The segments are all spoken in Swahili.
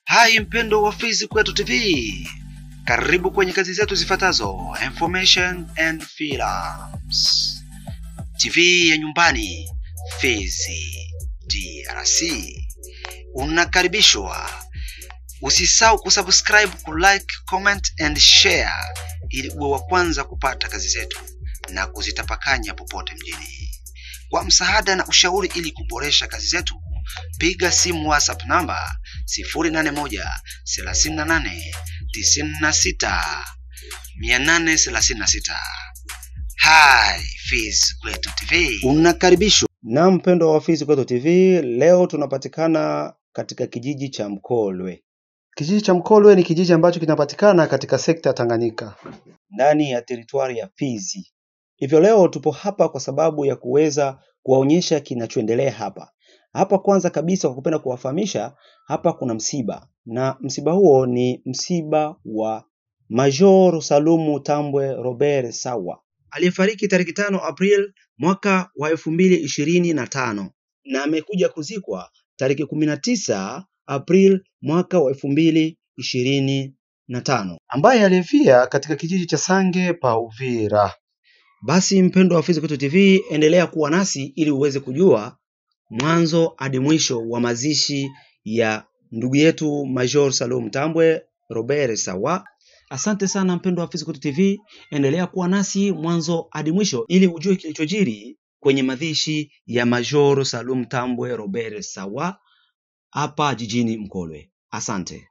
Hai mpendo wa Fizi Kwetu TV, karibu kwenye kazi zetu zifuatazo: Information and Films, TV ya nyumbani Fizi DRC. Unakaribishwa. Usisahau kusubscribe, kulike, comment and share ili uwe wa kwanza kupata kazi zetu na kuzitapakanya popote mjini. Kwa msaada na ushauri ili kuboresha kazi zetu, piga simu WhatsApp namba 081 38 96 836. Hai Fizi Kwetu TV, unakaribishwa. Na mpendo wa Fizi Kwetu TV, leo tunapatikana katika kijiji cha Mkolwe. Kijiji cha Mkolwe ni kijiji ambacho kinapatikana katika sekta ya Tanganyika ndani ya teritwari ya Fizi. Hivyo leo tupo hapa kwa sababu ya kuweza kuwaonyesha kinachoendelea hapa. Hapa kwanza kabisa, kwa kupenda kuwafahamisha, hapa kuna msiba, na msiba huo ni msiba wa Major Salumu Tambwe Robert Sawa aliyefariki tarehe 5 April mwaka wa 2025 na amekuja kuzikwa tarehe 19 April mwaka wa 2025, ambaye alifia katika kijiji cha Sange pa Uvira. Basi mpendo wa Fizi Kwetu TV, endelea kuwa nasi ili uweze kujua mwanzo hadi mwisho wa mazishi ya ndugu yetu Major Salum Tambwe Robert Sawa. Asante sana mpendo wa Fizi Kwetu TV, endelea kuwa nasi mwanzo hadi mwisho ili ujue kilichojiri kwenye mazishi ya Major Salum Tambwe Robert Sawa hapa jijini Mkolwe. Asante.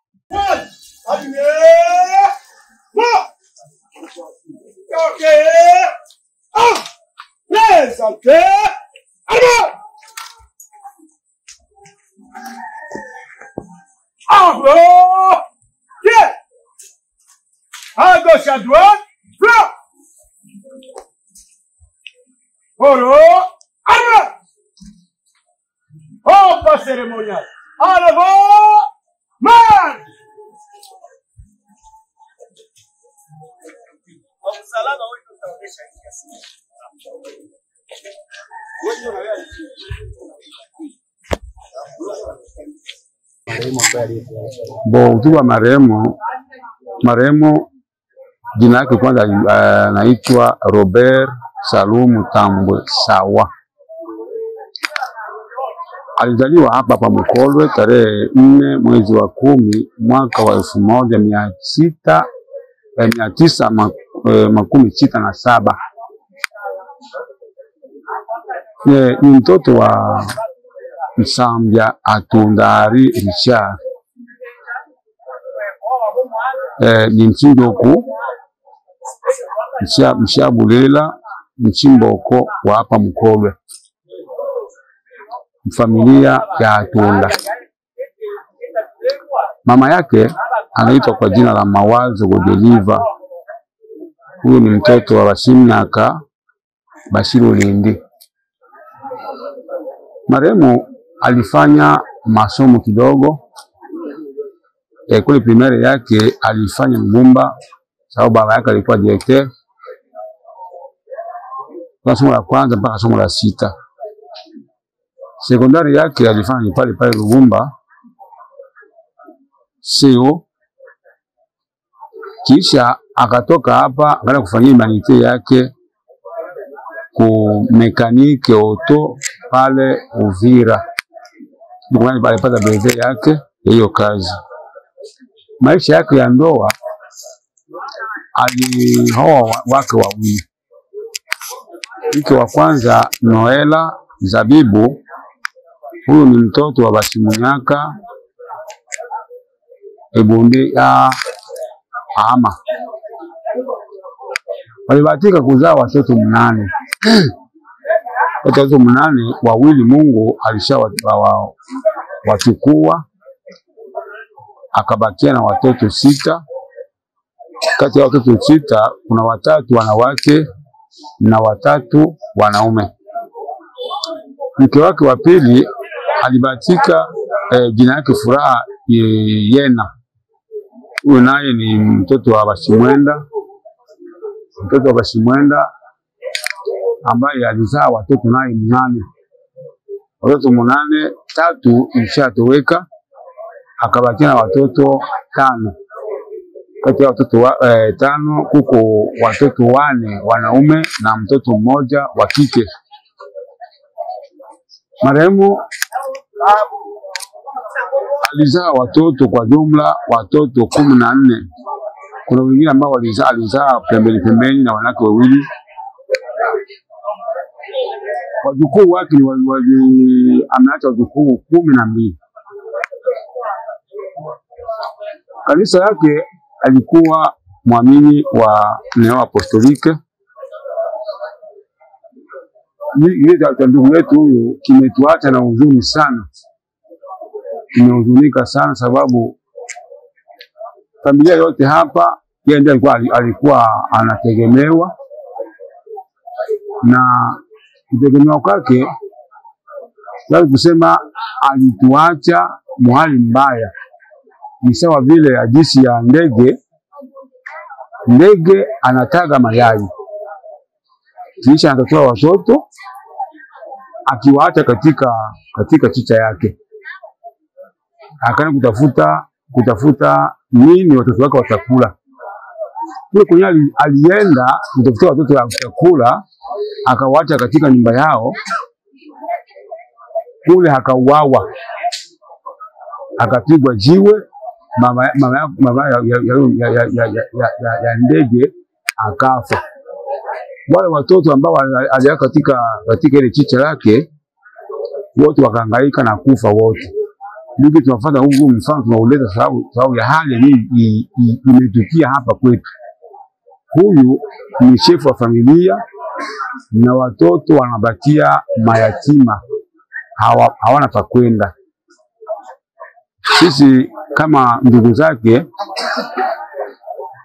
À gauche, à droite, blanc. Oro, arme. Au pas cérémonial. En avant, marche. Bo ukiwa marehemu jina yake kwanza anaitwa Robert Salumu Tambwe Sawa. Alizaliwa hapa hapa Mkolwe tarehe 4 mwezi wa 10 mwaka wa 1967. Ni mtoto wa Msambya Atundari Richard. Ni mchindoku mshabulela mchimboko wa hapa Mkolwe, familia ya Atunda. Mama yake anaitwa kwa jina la Mawazo Godeliva. Huyu ni mtoto wa Bashimnaka Bashiru Lindi. Marehemu alifanya masomo kidogo. Kule primaire yake alifanya Mgumba, sababu baba yake alikuwa directeur. Kwa somo la kwanza mpaka somo la 6. Sekondari yake alifanya pale pale Lugumba sio. Kisha akatoka hapa akaenda kufanyia humanite yake ku mekanike auto pale Uvira. Ndipo alipata brevet yake hiyo kazi. Maisha yake ya ndoa, alioa wake wawili. Mke wa kwanza Noela Zabibu, huyu ni mtoto wa Bashimunyaka Ebonde ya Ama. Walibahatika kuzaa watoto 8. Watoto 8, wawili Mungu alishawachukua, akabakia na watoto 6. Kati ya watoto 6 kuna 3 wanawake na 3 wanaume. Mke wake wa pili alibahatika, jina yake Furaha Yena. Huyu naye ni mtoto wa Bashimwenda, mtoto wa Bashimwenda ambaye alizaa watoto naye 8. Watoto 8, 3 ishatoweka, Akabakia na watoto 5. Kati ya watoto 5 kuko watoto 4 wanaume na mtoto mmoja wa kike. Marehemu alizaa watoto kwa jumla watoto 14. Kuna wengine ambao alizaa pembeni pembeni na wanawake wawili. Wajukuu wake ameacha wajukuu 12. Kanisa yake alikuwa mwamini wa Neo Apostolike. Ile cha ndugu yetu huyu kimetuacha na huzuni sana. Tumehuzunika sana sababu familia yote hapa yeye ndiye alikuwa anategemewa, na kutegemewa kwake yaani kusema alituacha muhali mbaya. Ni sawa vile hadithi ya ndege. Ndege anataga mayai kisha anatoa watoto akiwaacha katika chicha yake. Akaenda kutafuta nini watoto wake watakula. Kule kwenye alienda kutafuta watoto wa chakula, akawaacha katika nyumba yao. Kule akauawa, akapigwa jiwe. Mama ya ndege akafa. Wale watoto ambao aliweka katika ile chicha lake wote wakahangaika na kufa wote. Ndio tunafuata huu mfano tunauleta sababu ya hali hii imetukia hapa kwetu. Huyu ni shefu wa familia na watoto wanabakia mayatima, hawana pa kwenda. Sisi kama ndugu zake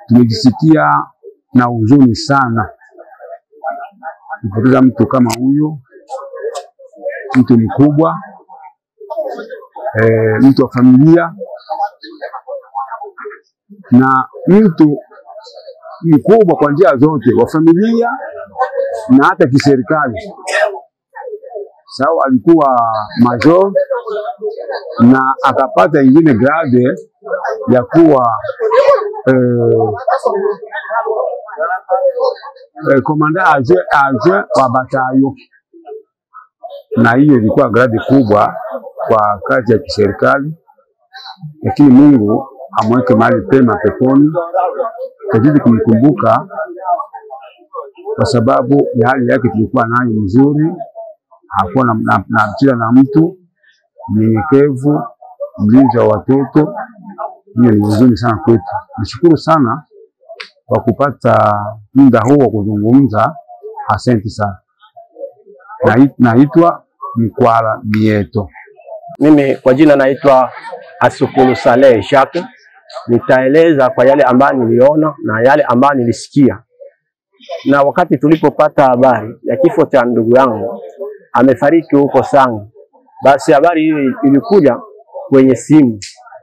tumejisikia na huzuni sana kupoteza mtu kama huyu, mtu mkubwa, mtu wa familia na mtu mkubwa kwa njia zote, wa familia na hata kiserikali. Sawa, alikuwa major na akapata ingine grade ya kuwa komanda adjoint wa batayo, na hiyo ilikuwa grade kubwa kwa kazi ya kiserikali. Lakini Mungu amweke mahali pema peponi. Tazidi kumkumbuka kwa sababu ya hali yake tulikuwa nayo mzuri. Hakuwa na mchila na mtu, mnyenyekevu, mlinzi wa watoto. Hiyo ni huzuni sana kwetu. Nashukuru sana kwa kupata muda huu wa kuzungumza. Asante sana. Naitwa Mkwala Mieto. Mimi kwa jina naitwa Asukulu Saleh Jacques. Nitaeleza kwa yale ambayo niliona na yale ambayo nilisikia. Na wakati tulipopata habari ya kifo cha ndugu yangu amefariki huko Sange, basi habari hiyo ilikuja kwenye simu.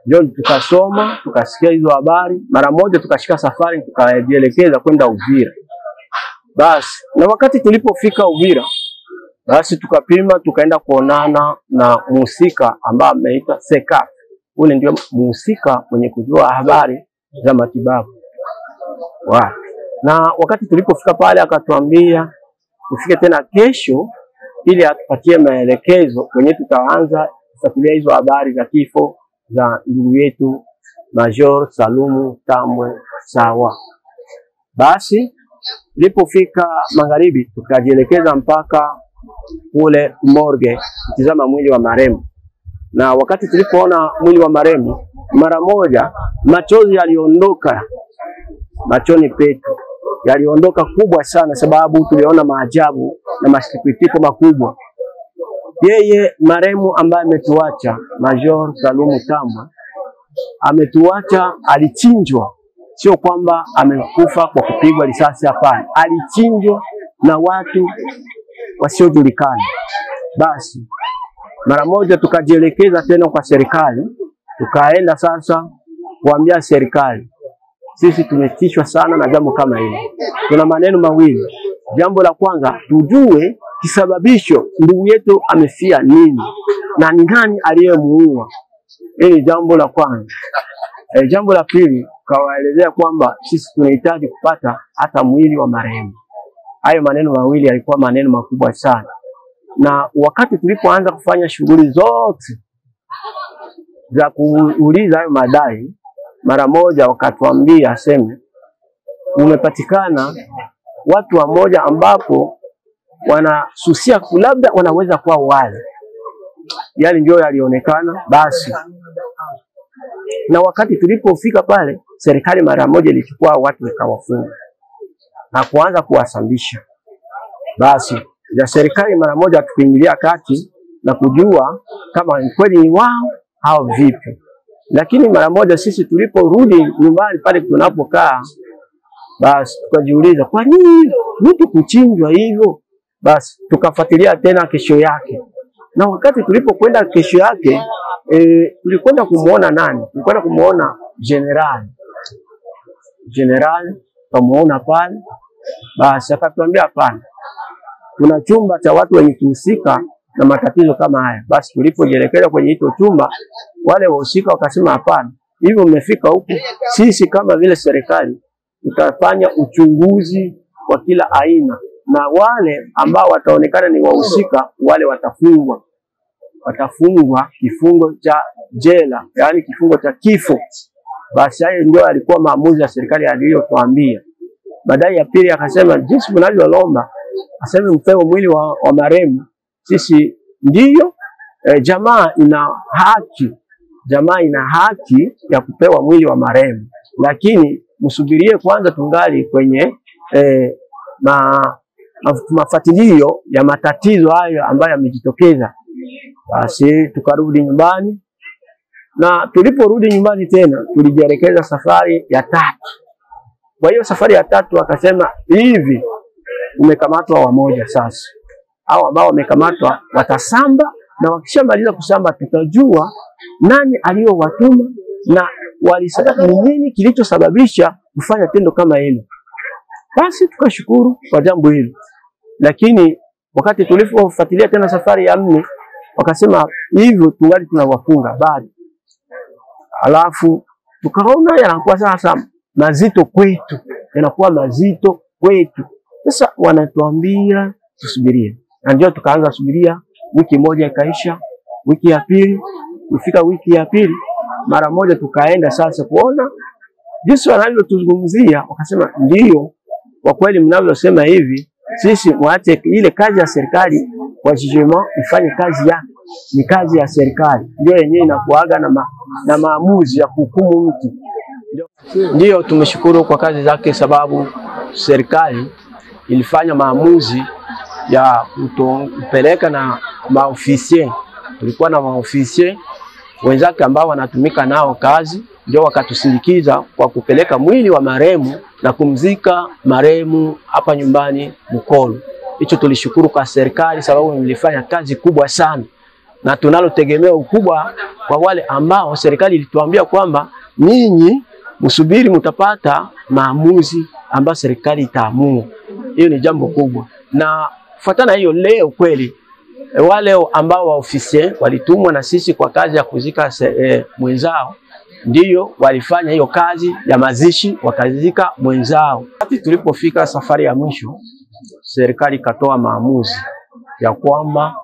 Ndio tukasoma, tukasikia hizo habari, mara moja tukashika safari tukajielekeza kwenda Uvira. Basi na wakati tulipofika Uvira, basi tukapima tukaenda kuonana na mhusika ambaye ameitwa Seka. Ule ndio mhusika mwenye kujua habari za matibabu. Na wakati tulipofika pale akatuambia tufike tena kesho ili atupatie maelekezo kwenye tutaanza kufuatilia hizo habari za kifo za ndugu yetu Major Salumu Tambwe Sawa. Basi ilipofika magharibi tukajielekeza mpaka kule morgue kutizama mwili wa marehemu. Na wakati tulipoona mwili wa marehemu, mara moja machozi yaliondoka machoni petu, yaliondoka kubwa sana, sababu tuliona maajabu na masikitiko makubwa. Yeye marehemu ambaye ametuacha Major Salumu Tambwe ametuacha, alichinjwa. Sio kwamba amekufa kwa kupigwa risasi, hapana, alichinjwa na watu wasiojulikana. Basi mara moja tukajielekeza tena kwa serikali, tukaenda sasa kuambia serikali sisi tumetishwa sana na jambo kama hili. Tuna maneno mawili. Jambo la kwanza, tujue kisababisho ndugu yetu amefia nini na ni nani aliyemuua. Hili jambo la kwanza. Jambo la pili, kawaelezea kwamba sisi tunahitaji kupata hata mwili wa marehemu. Hayo maneno mawili yalikuwa maneno makubwa sana. Na wakati tulipoanza kufanya shughuli zote za kuuliza hayo madai, mara moja wakatuambia aseme umepatikana watu wamoja ambapo wanasusia labda wanaweza kuwa wale. Yale ndio yalionekana basi. Na wakati tulipofika pale, serikali mara moja ilichukua watu ikawafunga na kuanza kuwasambisha. Basi ya serikali mara moja tukuingilia kati na kujua kama kweli ni wao au vipi. Lakini mara moja sisi tuliporudi nyumbani pale tunapokaa, basi tukajiuliza kwa nini mtu kuchinjwa hivyo? Basi tukafuatilia tena kesho yake. Na wakati tulipokwenda kesho yake, tulikwenda kumuona nani? Tulikwenda kumuona general. General tukamuona pale. Basi akatuambia hapana, kuna chumba cha watu wenye kuhusika na matatizo kama haya. Basi tulipojielekeza kwenye hicho chumba, wale wahusika wakasema hapana, hivyo mmefika huku, sisi kama vile serikali tutafanya uchunguzi wa kila aina, na wale ambao wataonekana ni wahusika wale watafungwa. Watafungwa kifungo cha jela, yaani kifungo cha kifo. Basi hayo ndio alikuwa maamuzi ya serikali aliyotuambia. Baadaye ya pili akasema jinsi mnavyolomba, aseme mpewe mwili wa marehemu, sisi ndiyo jamaa ina haki, jamaa ina haki ya kupewa mwili wa marehemu, lakini msubirie kwanza, tungali kwenye mafuatilio ya matatizo hayo ambayo yamejitokeza. Basi tukarudi nyumbani, na tuliporudi nyumbani tena tulijielekeza safari ya tatu. Kwa hiyo safari ya tatu akasema hivi, umekamatwa wamoja sasa. Hao ambao wamekamatwa watasamba, na wakishamaliza kusamba tutajua nani aliyowatuma na walisababisha nini kilichosababisha kufanya tendo kama hilo. Basi tukashukuru kwa jambo hilo. Lakini wakati tulipofuatilia tena safari ya nne, wakasema hivyo tungali tunawafunga bado. Alafu tukaona yanakuwa sasa mazito kwetu, yanakuwa mazito kwetu. Sasa wanatuambia tusubirie. Na ndio tukaanza subiria, wiki moja ikaisha, wiki ya pili, kufika wiki ya pili mara moja tukaenda sasa kuona jinsi wanavyotuzungumzia, wakasema ndio kwa kweli mnavyosema hivi, sisi muache ile kazi ya serikali kwa jugement ifanye kazi yake. Ni kazi ya serikali ndio yenyewe inakuaga na maamuzi ya kuhukumu mtu. Ndio tumeshukuru kwa kazi zake, sababu serikali ilifanya maamuzi ya kupeleka na maofisie. Tulikuwa na maofisie wenzake ambao wanatumika nao kazi, ndio wakatusindikiza kwa kupeleka mwili wa marehemu na kumzika marehemu hapa nyumbani Mukolo. Hicho tulishukuru kwa serikali, sababu ilifanya kazi kubwa sana, na tunalo ukubwa kwa wale ambao serikali ilituambia kwamba ninyi msubiri mtapata maamuzi ambayo serikali itaamua. Hiyo ni jambo kubwa. Na kufuatana hiyo leo kweli wale ambao wa ofisi walitumwa na sisi kwa kazi ya kuzika mwenzao, ndiyo walifanya hiyo kazi ya mazishi, wakazika mwenzao. Wakati tulipofika safari ya mwisho, serikali ikatoa maamuzi ya kwamba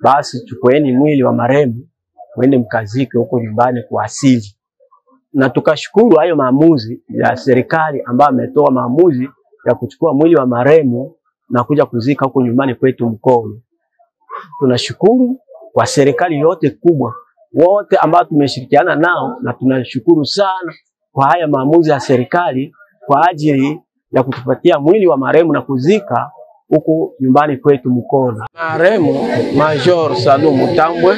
basi chukueni mwili wa marehemu mwende mkazike huko nyumbani kwa asili. Na tukashukuru hayo maamuzi ya serikali ambayo ametoa maamuzi ya kuchukua mwili wa marehemu na kuja kuzika huko nyumbani kwetu Mkolo. Tunashukuru kwa serikali yote kubwa, wote ambao tumeshirikiana nao, na tunashukuru sana kwa haya maamuzi ya serikali kwa ajili ya kutupatia mwili wa marehemu na kuzika huko nyumbani kwetu Mkolo. Marehemu Major Salumu Tambwe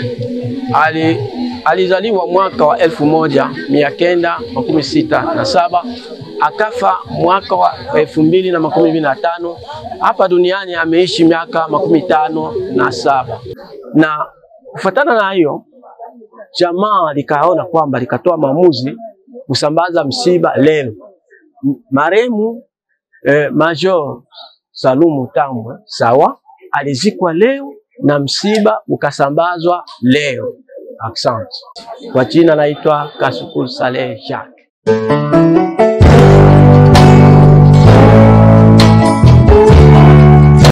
alizaliwa mwaka wa 1967, akafa mwaka wa 2025. Hapa duniani ameishi miaka 57. Na kufuatana na hiyo, jamaa likaona kwamba likatoa maamuzi kusambaza msiba leo. Marehemu Major Salumu Tambwe sawa alizikwa leo na msiba ukasambazwa leo. Asante. Kwa jina naitwa Kasukuru Saleh Jacques.